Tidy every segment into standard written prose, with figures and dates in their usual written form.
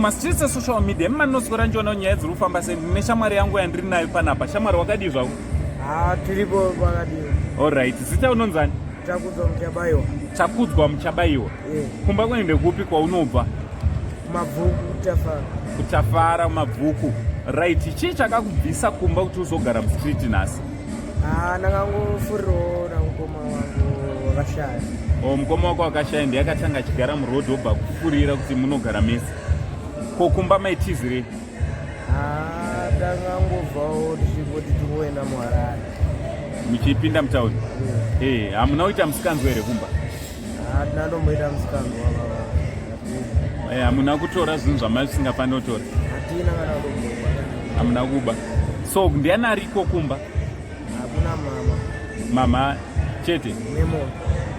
mumastreets esocial media emanoswera ndichiona nyaya dziri kufamba sei. Ndine shamwari yangu yandiri nayo panapa. Shamwari, wakadii zvako? Ha, tiripo, pakadii? Alright, zita unonzani? Takudzwa Muchabaiwa. Takudzwa Muchabaiwa. Yeah. Kumba kwene ndekupi kwaunobva? Mabvuku, Kutafara. Kutafara, Mabvuku. Right, chii chakakubvisa kumba kuti uzogara mustreet nhasi? Ah, ndakangofurirawo namukoma wangu wakashaya. O, mukoma wako wakashaya ndiye akatanga achigara muroad, wobva kufurira kuti munogara mese. Ko kumba maitizirei? Ah, ndangangobvawo tichingoti tingoenda muHarare. Muchipinda mutauni? Eh, hamuna kuita musikanzwa here kumba? Ah, tinandomboita musikanzwa baba. Eh, hamuna kutora zvinhu zvamasingafaniri kutora? Hatina kana kutomboba. Hamuna kuba. So ndiani ariko kumba? Hakuna, mama. Mama chete? Memory.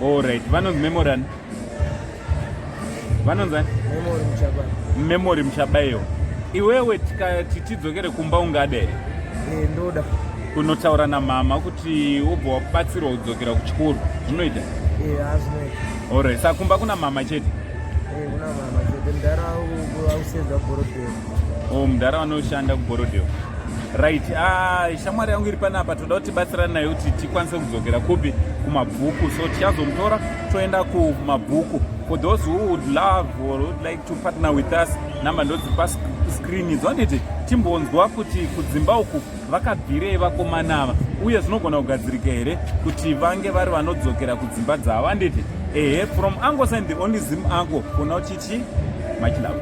Alright, vanonzi Memory ani? Vanonzi ani? Memory Muchabaiwa. Memory Muchabaiwa. Iwewe tikati tidzokere kumba, ungada here? Eh, ndoda. Kunotaura namama kuti wobva wabatsirwa kudzokera kuchikoro, zvinoita? Eh, hazvinoita. Alright, saka kumba kuna mama chete? Eh, kuna mama chete, mudhara ausenza Borrowdale. O, mudhara vanoshanda kuBorrowdale. Right, ah, shamwari yangu iri panapa, toda kuti tibatsirane nayo kuti tikwanise kudzokera kupi? Kumabvuku. So tichazomutora toenda kuMabvuku. For those who would love or would like to partner with us, namba ndodzipa screen idzo, handiti? Timbonzwa kuti kudzimba uku vakabvirei vakomana ava, uye zvinogona kugadzirika here kuti vange vari vanodzokera kudzimba dzavo, handiti? Ehe, from Uncle Saint, the only Zim uncle, kuna uchichi. Much love.